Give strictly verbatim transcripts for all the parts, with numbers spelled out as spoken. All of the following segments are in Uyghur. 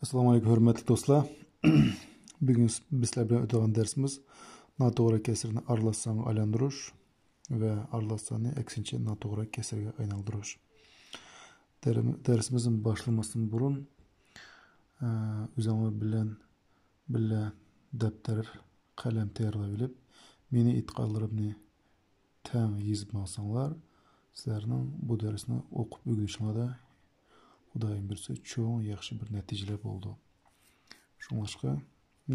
ئەسسالامۇ ئەلەيكۇم، ھۆرمەتلىك دوستلار. بۈگۈن بىز سىلەر بىلەن ئۆتىدىغان دەرسىمىز ناتوغرا كەسىرنى ئارىلاش سانغا ئايلاندۇرۇش ۋە ئارىلاش ساننى، ئەكسىنچە، ناتوغرا كەسىرگە ئايلاندۇرۇش. دەر-، دەرسىمىزنى باشلىماستىن بۇرۇن، ئە، ئۆزۈڭلار بىلەن بىللە دەپتەر، قەلەم تەييارلاپ ئېلىپ، مېنىڭ ئېيتقانلىرىمنى تەڭ يېزىپ ماڭساڭلار، سىلەرنىڭ بۇ دەرسنى ئوقۇپ ئۆگىنىشىڭلاردا خۇدايىم بۇيرۇسا چوڭ ياخشى بىر نەتىجىلەر بولىدۇ. شۇڭلاشقا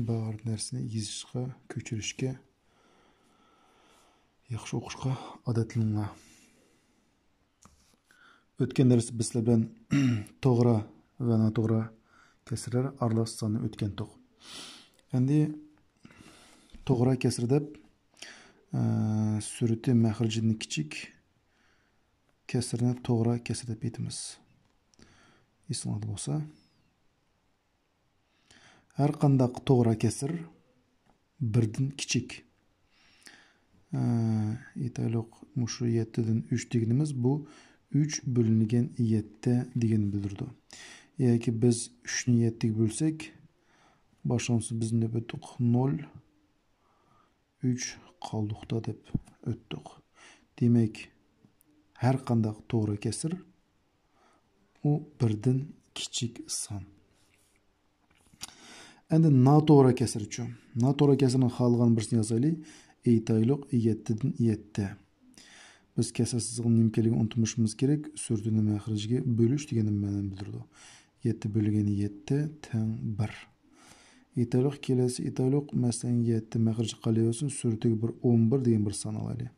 بار نەرسىنى يېزىشقا، كۆچۈرۈشكە، ياخشى ئوقۇشقا ئادەتلىنىڭلار. ئۆتكەن دەرستە بىز سىلەر بىلەن توغرا ۋە ناتوغرا كەسىرلەر ئارىلاش ساننى ئۆتكەنتۇق. ئەمدى توغرا كەسىر دەپ، ئە، سۈرىتى مەخرىجىدىن كىچىك كەسىرنى توغرا كەسىر دەپ ئېيتىمىز. ئېسىڭلاردا بولسا، ھەر قانداق توغرا كەسىر بىردىن كىچىك. ئە، ئېيتايلۇق، مۇشۇ يەتتىدىن ئۈچ دېگىنىمىز بۇ ئۈچ بۆلۈنگەن يەتتە دېگەننى بىلدۈرىدۇ. ياكى بىز ئۈچنى يەتتىگە بۆلسەك، باشلامچىسى بىز نۆۋەتتە نول، ئۈچ قالدۇقتا دەپ ئۆتتۇق. دېمەك، ھەر قانداق توغرا كەسىر ئۇ بىردىن كىچىك سان. ئەمدى ناتوغرا كەسىرچۇ؟ ناتوغرا كەسىرنىڭ خالىغان بىرسىنى يازايلى. ئېيتايلۇق، يەتتىدىن يەتتە. بىز كەسىر سىزىقنىڭ نېمە ئىكەنلىكىنى ئۇنتۇمىشىمىز كېرەك. سۈرىتىنى مەخرىجىگە بۆلۈش دېگەننىڭ مەنىنى بىلدۈرىدۇ. يەتتە بۆلگەن يەتتە تەڭ بىر. ئېيتايلۇق، كېلەسى ئېيتايلۇق، مەسىلەن، يەتتە مەخرىجى قالىۋەرسۇن، سۈرىتىگە بىر ئون بىر دېگەن بىر سان ئالايلى.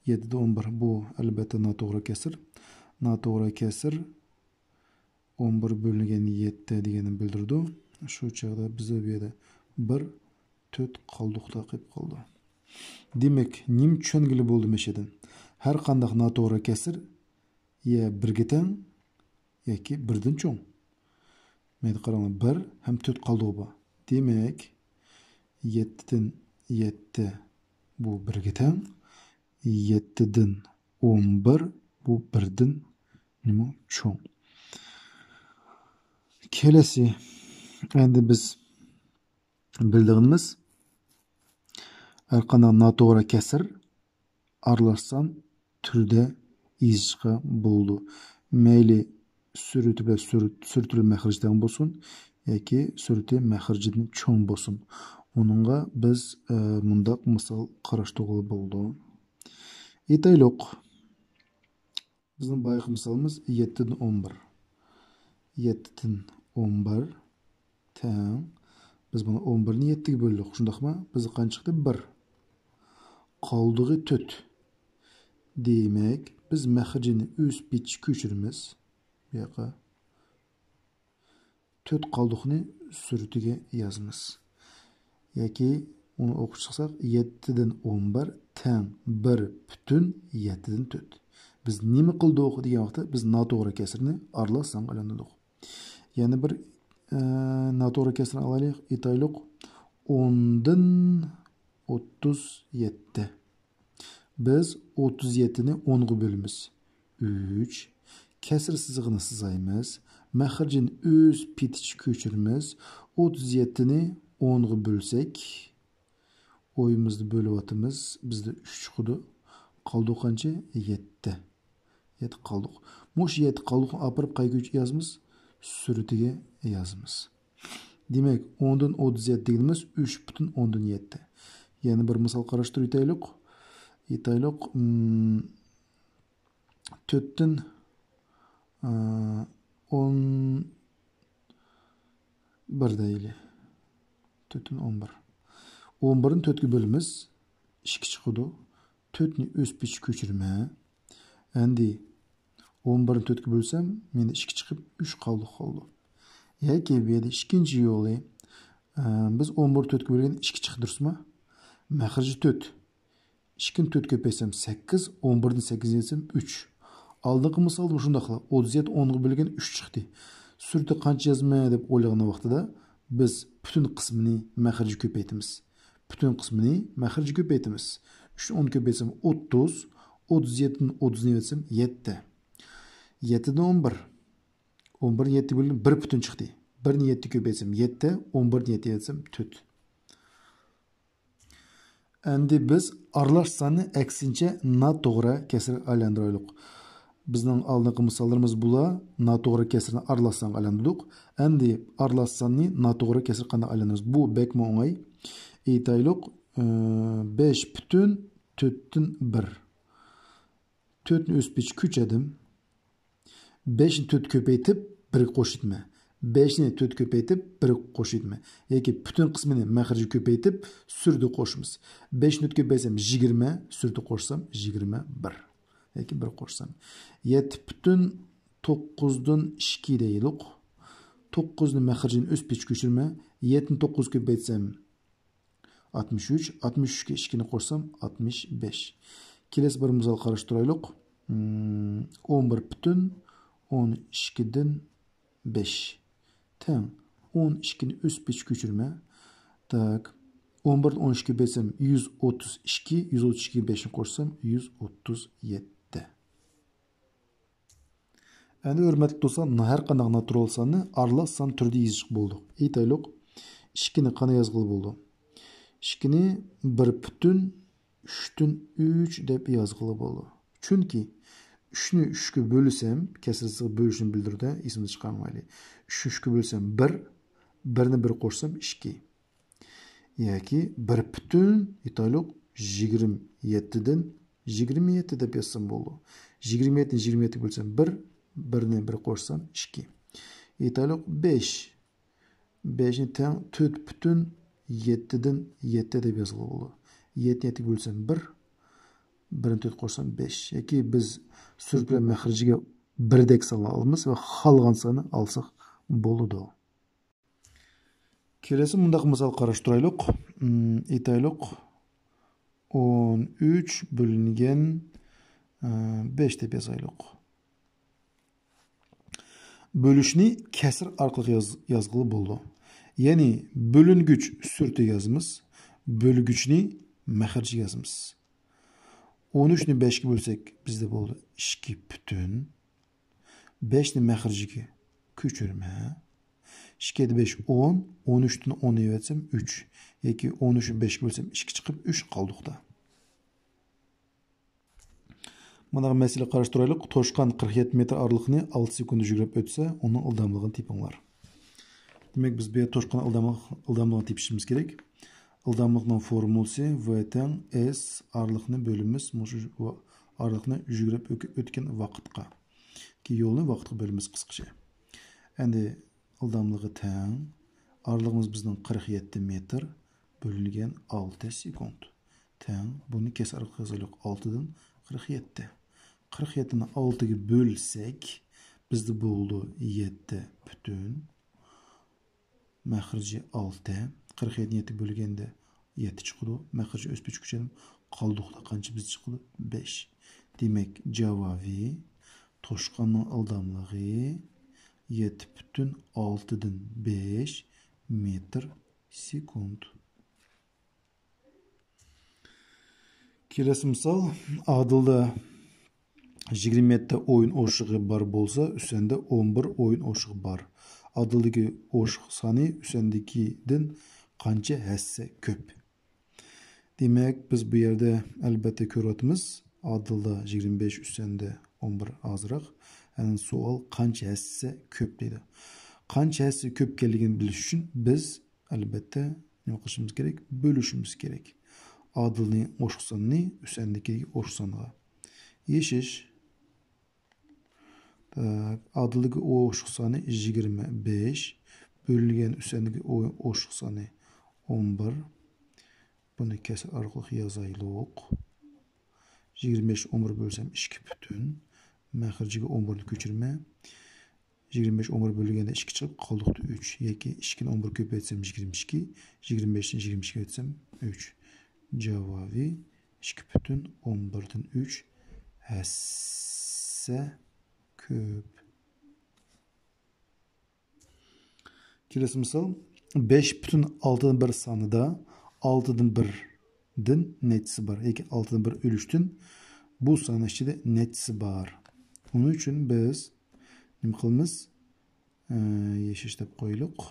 يەتتىدە ئون بىر، بۇ، ئەلۋەتتە، ناتوغرا كەسىر. ناتوغرا كەسىر ئون بىر بۆلۈنگەن يەتتە دېگەننى بىلدۈرىدۇ. شۇ چاغدا بىزدە بۇ يەردە بىر تۆت قالدۇقتا قېلىپ قالىدۇ. دېمەك، نېمە چۈشەنگىلى بولدى مۇشۇدىن؟ ھەر قانداق ناتوغرا كەسىر يا بىرگە تەڭ ياكى بىردىن چوڭ. مەيدە قاراڭلار، بىر ھەم تۆت قالدۇقى بار. دېمەك، يەتتىدىن يەتتە بۇ بىرگە تەڭ، يەتتىدىن ئون بىر بۇ بىردىن نېمە چوڭ. كېلەسى، ئەمدى بىز بىلىدىغىنىمىز، ھەر قانداق ناتوغرا كەسىر ئارىلاشسان تۈردە يېزىشقا بولىدۇ. مەيلى سۈرىتى بىلەن سۈرىتىلى مەخرىجى تەڭ بولسۇن ياكى سۈرىتى مەخرىجىدىن چوڭ بولسۇن. ئۇنىڭغا بىز، ئە، مۇنداق مىسال قاراشتۇرغىلى بولىدۇ. ئېيتايلۇق، بىزنىڭ بايىقى مىسالىمىز يەتتىدىن ئون بىر. يەتتىدىن ئون بىر تەڭ. بىز بۇنى ئون بىرنى يەتتىگە بۆلدۇق، شۇنداقمۇ؟ بىزگە قانچە چىقتى؟ بىر. قالدۇقى تۆت. دېمەك، بىز مەخرىجىنى ئۆز پېتىچە كۆچۈرىمىز. بۇ ياققا تۆت قالدۇقنى سۈرىتىگە يازىمىز. ياكى ئۇنى ئوقۇپ چىقساق، يەتتىدىن ئون بىر تەڭ بىر پۈتۈن يەتتىدىن تۆت. بىز نېمە قىلدۇق دېگەن ۋاقىتتا، بىز ناتوغرا كەسىرنى ئارىلاش سانغا ئايلاندۇردۇق. يەنە بىر، ئە، ناتوغرا كەسىرنى ئالايلى، ئېيتايلۇق، ئوندىن ئوتتۇز يەتتە. بىز ئوتتۇز يەتتىنى ئونغا بۆلىمىز. ئۈچ. كەسىر سىزىقىنى سىزايمىز. مەخرىجىنى ئۆز پېتىچە كۆچۈرىمىز. ئوتتۇز يەتتىنى ئونغا بۆلسەك، ئويىمىزدا بۆلۈۋاتىمىز. بىزدە ئۈچ چىقىدۇ. قالدۇق قانچە؟ يەتتە. يەتتە قالدۇق. مۇشۇ يەتتە قالدۇقنى ئاپىرىپ قايسى كۆچۈرگە يازىمىز؟ سۈرىتىگە يازىمىز. دېمەك، ئوندىن ئوتتۇز يەتتە دېگىنىمىز ئۈچ پۈتۈن ئوندىن يەتتە. يەنە بىر مىسال قاراشتۇرۇپ ئېيتايلۇق. ئېيتايلۇق، ئىم، تۆتتىن، ئە، ئون بىر دەيلى. تۆتتىن ئون بىر. ئون بىرنى تۆتكە بۆلىمىز. ئىككى چىقىدۇ. تۆتنى ئۆز پېتىچە كۆچۈرىمەن. ئەمدى ئون بىرنى تۆتكە بۆلسەم، مەندە ئىككى چىقىپ، ئۈچ قالدۇق قالدى. ياكى بۇ يەردە ئىككىنچى يولى، ئە، بىز ئون بىرنى تۆتكە بۆلگەندە ئىككى چىقتى، دۇرۇسمۇ؟ مەخرىجى تۆت. ئىككىنى تۆتكە كۆپەيتسەم، سەككىز، ئون بىردىن سەككىزنى يەتسەم، ئۈچ. ئالدىنقى مىسالدا شۇنداقلا، ئوتتۇز يەتتە ئونغا بۆلگەن ئۈچ چىقتى. سۈرىتى قانچە يازىمەن دەپ ئويلىغان ۋاقتىدا، بىز پۈتۈن قىسمىنى مەخرىجگە كۆپەيتىمىز. پۈتۈن قىسمىنى مەخرىجگە كۆپەيتىمىز. ئۈچنى ئونغا كۆپەيتسەم، ئوتتۇز، ئوتتۇز يەتتىدىن ئوتتۇزنى يەتسەم، يەتتە. يەتتىدىن ئون بىر. ئون بىرنى يەتتە بۆلگەن بىر پۈتۈن چىقتى. بىرنى يەتتە كۆپەيتسەم يەتتە، ئون بىرنى يەتتە يەتسەم تۆت. ئەمدى بىز ئارىلاش ساننى ئەكسىنچە ناتوغرا كەسىرگە ئايلاندۇرايلۇق. بىزنىڭ ئالدىنقى مىساللىرىمىز بۇلار، ناتوغرا كەسىرنى ئارىلاش سانغا ئايلاندۇردۇق. ئەمدى ئارىلاش ساننى ناتوغرا كەسىرگە قانداق ئايلاندۇرىمىز؟ بۇ بەكمۇ ئوڭاي. ئېيتايلۇق، ئى، بەش پۈتۈن تۆتتىن بىر. تۆتنى ئۆز پېتىگە كۆچۈردۈم. بەشنى تۆت كۆپەيتىپ، بىرگە قوشۇۋېتىمەن. بەشنى تۆت كۆپەيتىپ، بىرگە قوشۇۋېتىمەن. ياكى پۈتۈن قىسمىنى مەخرىجگە كۆپەيتىپ، سۈرىدە قوشىمىز. بەشنى تۆت كۆپەيتسەم، يىگىرمە، سۈرىدە قوشسام، يىگىرمە بىر. ياكى بىر قوشسام. يەتتە پۈتۈن توققۇزدىن ئىككى دەيلۇق. توققۇزنى مەخرىجىنى ئۆز پېتىگە كۆچۈرىمەن. يەتتىنى توققۇز كۆپەيتسەم، ئاتمىش ئۈچ، ئاتمىش ئۈچكە ئىككىنى قوشسام، ئاتمىش بەش. كېلەسى بىر مىسال قاراشتۇرايلۇق. مم، ئون بىر پۈتۈن ئون ئىككىدىن بەش تەڭ ئون ئىككىنى ئۆز پېتىگە كۆچۈرىمەن. تاك، ئون بىردىن ئون ئىككى بەرسەم، يۈز ئوتتۇز ئىككى، يۈز ئوتتۇز ئىككىگە بەشنى قوشسام، يۈز ئوتتۇز يەتتە. ئەمدى ھۆرمەتلىك دوستلار، ھەر قانداق ناتۇرال ساننى ئارىلاش سان تۈرىدە يېزىشقا بولىدۇ. ئېيتايلۇق، ئىككىنى قانداق يازغىلى بولىدۇ؟ ئىككىنى بىر پۈتۈن ئۈچتىن ئۈچ دەپ يازغىلى بولىدۇ. چۈنكى ئۈچنى ئۈچكە بۆلسەم، كەسىر سىزىق بۆلۈشنى بىلدۈرىدۇ، ئېسىمىزدىن چىقارمايلى. ئۈچنى ئۈچكە بۆلسەم بىر، بىرنى بىرگە قوشسام ئىككى. ياكى بىر پۈتۈن، ئېيتايلۇق، يىگىرمە يەتتىدىن يىگىرمە يەتتە دەپ يازسام بولىدۇ. يىگىرمە يەتتىنى يىگىرمە يەتتىگە بۆلسەم بىر، بىرنى بىرگە قوشسام ئىككى. ئېيتايلۇق، بەش. بەشنى تەڭ تۆت پۈتۈن يەتتىدىن يەتتە دەپ يازغىلى بولىدۇ. يەتتىنى يەتتىگە بۆلسەم بىر، بىرنى تۆتكە قوشسام بەش. ياكى بىز سۈرۈت بىلەن مەخرىجىگە بىردەك ساننى ئالىمىز ۋە خالىغان ساننى ئالساق بولىدۇ. كېلەسى مۇنداق مىسال قاراشتۇرايلۇق. ئېيتايلۇق، ئون ئۈچ بۆلۈنگەن، ئە، بەش دەپ يازايلۇق. بۆلۈشنى كەسىر ئارقىلىق ياز-، يازغىلى بولىدۇ. يەنى بۆلۈنگۈچ سۈرىتى يازىمىز، بۆلگۈچنى مەخرىجىگە يازىمىز. ئون ئۈچنى بەشكە بۆلسەك، بىزدە بولىدۇ ئىككى پۈتۈن. بەشنى مەخرىجىگە كۆچۈرمە. ئىككى يەتتە بەش ئون، ئون ئۈچتىن ئون ئېلىۋەتسەم ئۈچ. ياكى ئون ئۈچنى بەشكە بۆلسەم ئىككى چىقىپ ئۈچ قالدۇقتا. مانا مەسىلە قاراشتۇرايلۇق. توشقان قىرىق يەتتە مېتىر ئارىلىقنى ئالتە سېكۇنتتا يۈگۈرۈپ ئۆتسە، ئۇنىڭ ئىلداملىقىنى تېپىڭلار. دېمەك، بىز بۇ يەردە توشقان ئىلداملىق، ئىلداملىقىنى تېپىشىمىز كېرەك. ئىلداملىقنىڭ فورمۇلىسى ۋە تەڭ ئېس ئارىلىقنى بۆلىمىز، مۇشۇ ۋا-، ئارىلىقنى يۈگۈرۈپ ئۆك-، ئۆتكەن ۋاقىتقا. كى يولنى ۋاقىتقا بۆلىمىز قىسقىچە. ئەمدى ئىلداملىقى تەڭ. ئارىلىقىمىز بىزنىڭ قىرىق يەتتە مېتىر بۆلۈنگەن ئالتە سېكۇنت. تەڭ. بۇنى كەسىر ئارقىلىق يازايلۇق. ئالتىدىن قىرىق يەتتە. قىرىق يەتتىنى ئالتىگە بۆلسەك، بىزدە بولىدۇ يەتتە پۈتۈن. مەخرىجى ئالتە. قىرىق يەتتىنى يەتتە بۆلگەندە يەتتە چىقىدۇ. مەخرىجى ئۆز پېتىگە كۆچۈرۈپ قالدۇقتا قانچە بىز چىقىدۇ؟ بەش. دېمەك، جاۋابى توشقاننىڭ ئىلداملىقى يەتتە پۈتۈن ئالتىدىن بەش مېتىر سېكۇنت. كېلەسى مىسال، ئادىلدا يىگىرمە يەتتە ئويۇن ئوشۇقى بار بولسا، ئۈسەندە ئون بىر ئويۇن ئوشۇقى بار. ئادىلدىكى ئوشۇق سانى ئۈسەندىكىدىن قانچە ھەسسە كۆپ؟ دېمەك، بىز بۇ يەردە ئەلبەتتە كۆرۈۋاتىمىز، ئادىلدا يىگىرمە بەش، ئۈسەندە ئون بىر ئازراق. يەنى سوئال قانچە ھەسسە كۆپ دەيدۇ. قانچە ھەسسە كۆپكەنلىكىنى بىلىش ئۈچۈن بىز ئەلبەتتە نېمە قىلىشىمىز كېرەك؟ بۆلۈشىمىز كېرەك. ئادىلنى ئوشۇق ساننى ئۈسەندىكى ئوشۇق سانغا. يېشىش. تاك، ئادىلدىكى ئوشۇق سانى يىگىرمە بەش، بۆلۈنگەن ئۈسەندىكى ئو-، ئوشۇق سانى ئون بىر. بۇنى كەسىر ئارقىلىق يازايلۇق. يىگىرمە بەش ئون بىر بۆلسەم ئىككى پۈتۈن. مەخرىجىگە ئون بىرنى كۆچۈرمە. يىگىرمە بەش ئون بىر بۆلگەندە ئىككى چىقىپ قالدۇقتا ئۈچ. ياكى ئىككىنى ئون بىر كۆپەيتسەم يىگىرمە ئىككى، يىگىرمە بەشتىن يىگىرمە ئىككى ئۆتسەم ئۈچ. جاۋابى ئىككى پۈتۈن ئون بىردىن ئۈچ ھەسسە كۆپ. كېلەسى مىسال، بەش پۈتۈن ئالتىدىن بىر سانىدا ئالتىدىن بىردىن نەچچىسى بار ياكى ئالتىدىن بىر ئۈلۈشتىن بۇ ساننىڭ ئىچىدە نەچچىسى بار؟ ئۇنىڭ ئۈچۈن بىز نېمە قىلىمىز؟ ئە، يېشىش دەپ قويۇلۇق.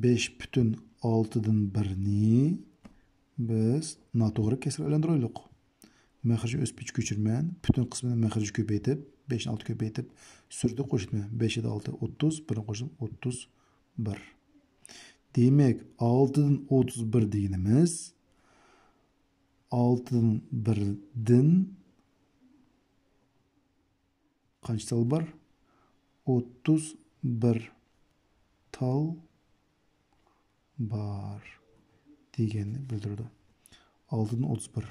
بەش پۈتۈن ئالتىدىن بىرنى بىز ناتوغرا كەسىرگە ئايلاندۇرايلۇق. مەخرىجى ئۆز پېتىچە كۆچۈرىمەن. پۈتۈن قىسمىنى مەخرىجى كۆپەيتىپ، بەشنى ئالتە كۆپەيتىپ، سۈرىتى قوشۇلىمەن. بەش يەتتە ئالتە ئوتتۇز، بىرنى قوشسام ئوتتۇز بىر. دېمەك، ئالتىدىن ئوتتۇز بىر دېگىنىمىز، ئالتىدىن بىردىن قانچە تال بار؟ ئوتتۇز بىر تال بار دېگەننى بىلدۈرىدۇ. ئالتىدىن ئوتتۇز بىر.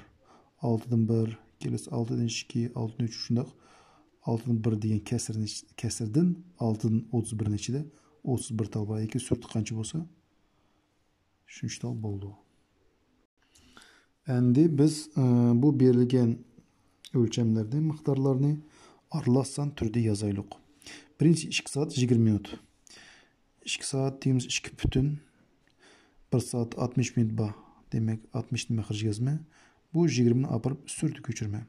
ئالتىدىن بىر، كېلىسى ئالتىدىن ئىككى، ئالتىدىن ئۈچ، شۇنداق. ئالتىدىن بىر دېگەن كەسىرنى، كەسىردىن ئالتىدىن ئوتتۇز بىرنىڭ ئىچىدە ئوتتۇز بىر تال بار. ياكى سۈرىتى قانچە بولسا، شۇنچە تال بولىدۇ. ئەمدى بىز، ئە، بۇ بېرىلگەن ئۆلچەملەرنى، مىقدارلارنى ئارىلاش سان تۈرىدە يازايلۇق. بىرىنچى ئىككى سائەت يىگىرمە مىنۇت. ئىككى سائەت دېگىنىمىز ئىككى پۈتۈن. بىر سائەت ئاتمىش مىنۇت بار. دېمەك، ئاتمىشنى مەخرەجگە يازىمەن. بۇ يىگىرمىنى ئاپىرىپ سۈرىتىگە كۆچۈرىمەن.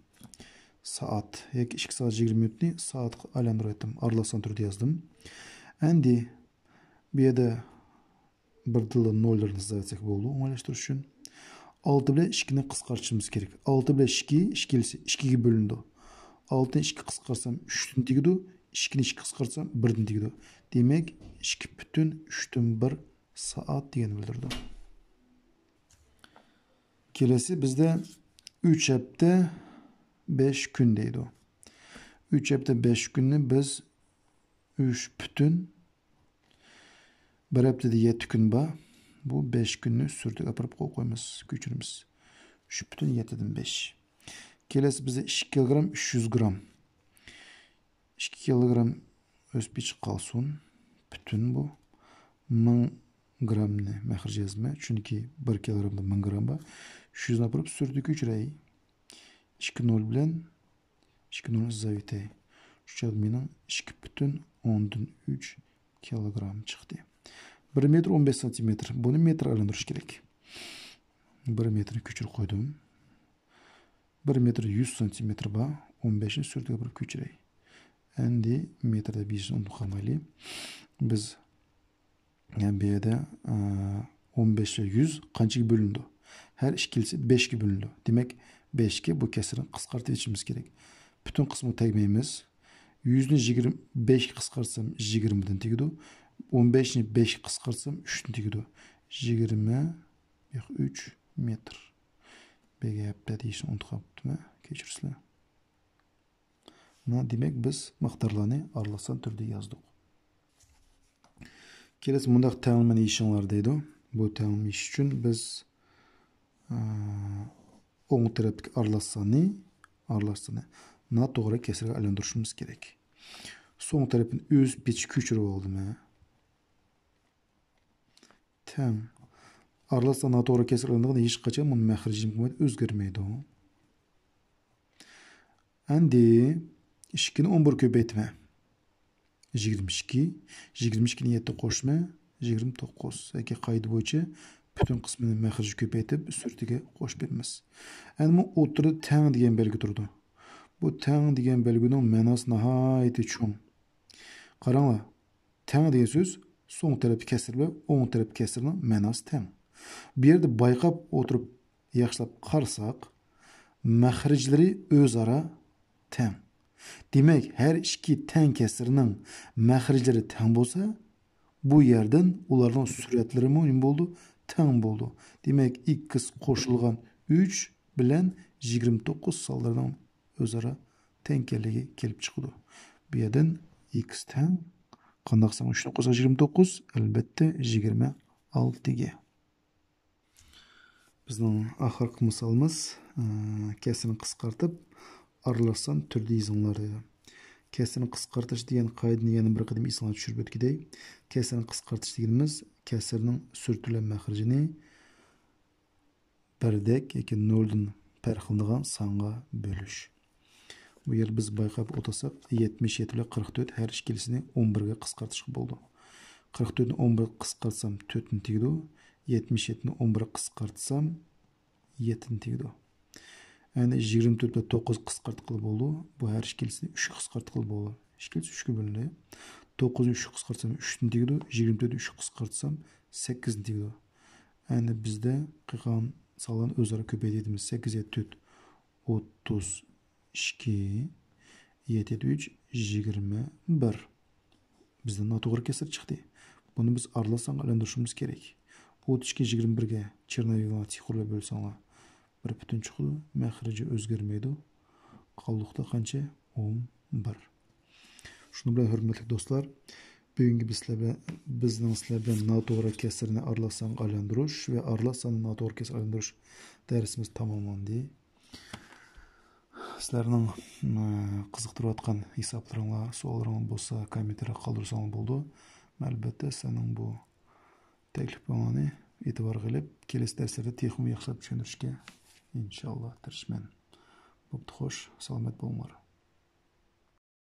سائەت ياكى ئىككى سائەت يىگىرمە مىنۇتنى سائەتقا ئايلاندۇرۇۋەتتىم. ئارىلاش سان تۈرىدە يازدىم. ئەمدى بۇ يەردە بىردىنلا نوللىرىنى يازىۋەتسەك بولىدۇ، ئوڭايلاشتۇرۇش ئۈچۈن. ئالتە بىلەن ئىككىنى قىسقارتىشىمىز كېرەك. ئالتە بىلەن ئىككى، ئىككىلىسى ئىككىگە بۆلۈنىدۇ. ئالتىنى ئىككى قىسقارتسام، ئۈچتىن تېگىدۇ. ئىككىنى ئىككى قىسقارتسام، بىردىن تېگىدۇ. دېمەك، ئىككى پۈتۈن ئۈچتىن بىر سائەت دېگەننى بىلدۈرىدۇ. كېلەسى بىزدە ئۈچ ھەپتە بەش كۈن دەيدۇ. ئۈچ ھەپتە بەش كۈننى بىز ئۈچ پۈتۈن، بىر ھەپتىدە يەتتە كۈن بار. بۇ بەش كۈننى سۈرىتىگە ئاپىرىپ قويۇپ قويىمىز، كۆچۈرىمىز. ئۈچ پۈتۈن يەتتىدىن بەش. كېلەسى بىزدە ئىككى كىلوگرام ئۈچ يۈز گرام. ئىككى كىلوگرام ئۆز پېتىچە قالسۇن. پۈتۈن بۇ. مىڭ گرامنى مەخرەج يازىمەن، چۈنكى بىر كىلوگرامدا مىڭ گرام بار. ئۈچ يۈزنى ئاپىرىپ سۈرىتىگە كۆچۈرەي. ئىككى نول بىلەن ئىككى نول ئىزاۋ ئېتەي. شۇ چاغدا مېنىڭ ئىككى پۈتۈن ئوندىن ئۈچ كىلوگرام چىقتى. بىر مېتىر ئون بەش سانتىمېتىر. بۇنى مېتىرغا ئايلاندۇرۇش كېرەك. بىر مېتىرنى كۆچۈرۈپ قويدۇم. بىر مېتىر يۈز سانتىمېتىر بار. ئون بەشنى سۈرىتىگە بىر كۆچۈرەي. ئەمدى مېتىر دەپ يېزىشنى ئۇنتۇپ قالمايلى. بىز، يەنى بۇ يەردە، ئە، ئون بەش ۋە يۈز قانچىگە بۆلۈنىدۇ؟ ھەر ئىككىلىسى بەشكە بۆلۈنىدۇ. دېمەك، بەشكە بۇ كەسىرنى قىسقارتىۋېتىشىمىز كېرەك. پۈتۈن قىسمىغا تەگمەيمىز. يۈزنى يىگىرمە، بەشكە قىسقارتسام، يىگىرمىدىن تېگىدۇ. ئون بەشنى بەشكە قىسقارتسام، ئۈچتىن تېگىدۇ. يىگىرمە، ياق، ئۈچ مېتىر. بەك ھەپتە دېيىشنى ئۇنتۇپ قاپتىمەن. كەچۈرسىلەر. مانا، دېمەك، بىز مىقدارلارنى ئارىلاش سان تۈرىدە يازدۇق. كېلەسى مۇنداق تەڭلىمىنى يېشىڭلار دەيدۇ. بۇ تەڭلىمە يېشىش ئۈچۈن بىز، ئە، ئوڭ تەرەپتىكى ئارىلاش ساننى، ئارىلاش ساننى ناتوغرا كەسىرگە ئايلاندۇرۇشىمىز كېرەك. سول تەرەپنى ئۆز پېتىچە كۆچۈرۈپ ئالدىم. تەڭ. ئارىلاش سان ناتوغرا كەسىرگە ئايلانغاندا ھېچقاچان بۇنىڭ مەخرىجى ئۆزگەرمەيدۇ. ئەمدى ئىككىنى ئون بىر كۆپەيتىمەن. يىگىرمە ئىككى، يىگىرمە ئىككىنى يەتتە قوشىمەن، يىگىرمە توققۇز. ياكى قائىدە بويىچە پۈتۈن قىسمىنى مەخرىجى كۆپەيتىپ، سۈرىتىگە قوشۇپ بېرىمىز. ئەمدى بۇ ئوتتۇرىدا تەڭ دېگەن بەلگە تۇرىدۇ. بۇ تەڭ دېگەن بەلگىنىڭ مەناسى ناھايىتى چوڭ. قاراڭلار، تەڭ دېگەن سۆز سول تەرەپتىكى كەسىر بىلەن ئوڭ تەرەپتىكى كەسىرنىڭ مەناسى تەڭ. بۇ يەردە بايقاپ ئولتۇرۇپ ياخشىلاپ قارىساق، مەخرەجلىرى ئۆزئارا تەڭ. دېمەك، ھەر ئىككى تەڭ كەسىرنىڭ مەخرەجلىرى تەڭ بولسا، بۇ يەردىن ئۇلارنىڭ سۈرەتلىرىمۇ نېمە بولىدۇ؟ تەڭ بولىدۇ. دېمەك، ئىكس قوشۇلغان ئۈچ بىلەن يىگىرمە توققۇز سانلىرىنىڭ ئۆزئارا تەڭ ئىكەنلىكى كېلىپ چىقىدۇ. بۇ يەردىن ئىكس تەڭ، قانداق سان ئۈچنى قوشساق يىگىرمە توققۇز، ئەلۋەتتە، يىگىرمە ئالتىگە. بىزنىڭ ئاخىرقى مىسالىمىز، ئە، كەسىرنى قىسقارتىپ، ئارىلاش سان تۈرىدە يېزىڭلار دەيدۇ. كەسىرنى قىسقارتىش دېگەن قائىدىنى يەنە بىر قېتىم ئېسىڭلارغا چۈشۈرۈپ ئۆتكۈدەك. كەسىرنى قىسقارتىش دېگىنىمىز كەسىرنىڭ سۈرىتى بىلەن مەخرىجىنى بىردەك ياكى نولدىن پەرقلىنىدىغان سانغا بۆلۈش. بۇ يەردە بىز بايقاپ ئولتۇرساق، يەتمىش يەتتە بىلەن قىرىق تۆت ھەر ئىككىلىسىنى ئون بىرگە قىسقارتىشقا بولىدۇ. قىرىق تۆتنى ئون بىرگە قىسقارتسام، تۆتتىن تېگىدۇ. يەتمىش يەتتىنى ئون بىرگە قىسقارتسام، يەتتىدىن تېگىدۇ. يەنى يىگىرمە تۆت بىلەن توققۇزنى قىسقارتقىلى بولىدۇ. بۇ ھەر ئىككىلىسىنى ئۈچكە قىسقارتقىلى بولىدۇ. ئىككىلىسى ئۈچكە بۆلۈندى. توققۇزنى ئۈچكە قىسقارتسام، ئۈچتىن تېگىدۇ. يىگىرمە تۆتنى ئۈچكە قىسقارتسام، سەككىزدىن تېگىدۇ. يەنى بىزدە قالغان سانلارنى ئۆزئارا كۆپەيتىدىمىز. سەككىز يەتتە تۆت، ئوتتۇز ئىككى، يەتتە يەتتە ئۈچ، يىگىرمە بىر. بىزدە ناتوغرا كەسىر چىقتى. بۇنى بىز ئارىلاش سانغا ئايلاندۇرۇشىمىز كېرەك. ئوتتۇز ئىككى يىگىرمە بىرگە چېرنوۋىي ۋا تىخورلار بۆلسەڭلار، بىر پۈتۈن چىقىدۇ. مەخرىجى ئۆزگەرمەيدۇ. قالدۇقتا قانچە؟ ئون بىر. شۇنىڭ بىلەن، ھۆرمەتلىك دوستلار، بۈگۈنكى بىز سىلەر بىلەن، بىزنىڭ سىلەر بىلەن ناتوغرا كەسىرنى ئارىلاش سانغا ئايلاندۇرۇش ۋە ئارىلاش ساننى ناتوغرا كەسىرگە ئايلاندۇرۇش دەرسىمىز تاماملاندى. سىلەرنىڭ، ئىم، قىزىقتۇرۇۋاتقان ھېسابلىرىڭلار، سوئاللىرىڭلار بولسا، كوممېنتارىيە قالدۇرساڭلار بولىدۇ. ئەلبەتتە، سىلەرنىڭ بۇ تەكلىپىڭلارنى ئېتىبارغا ئېلىپ، كېلەسى دەرسلەردە تېخىمۇ ياخشىلاپ چۈشەندۈرۈشكە ئىنشاللا تىرىشىمەن. بوپتۇ، خوش، سالامەت بولۇڭلار.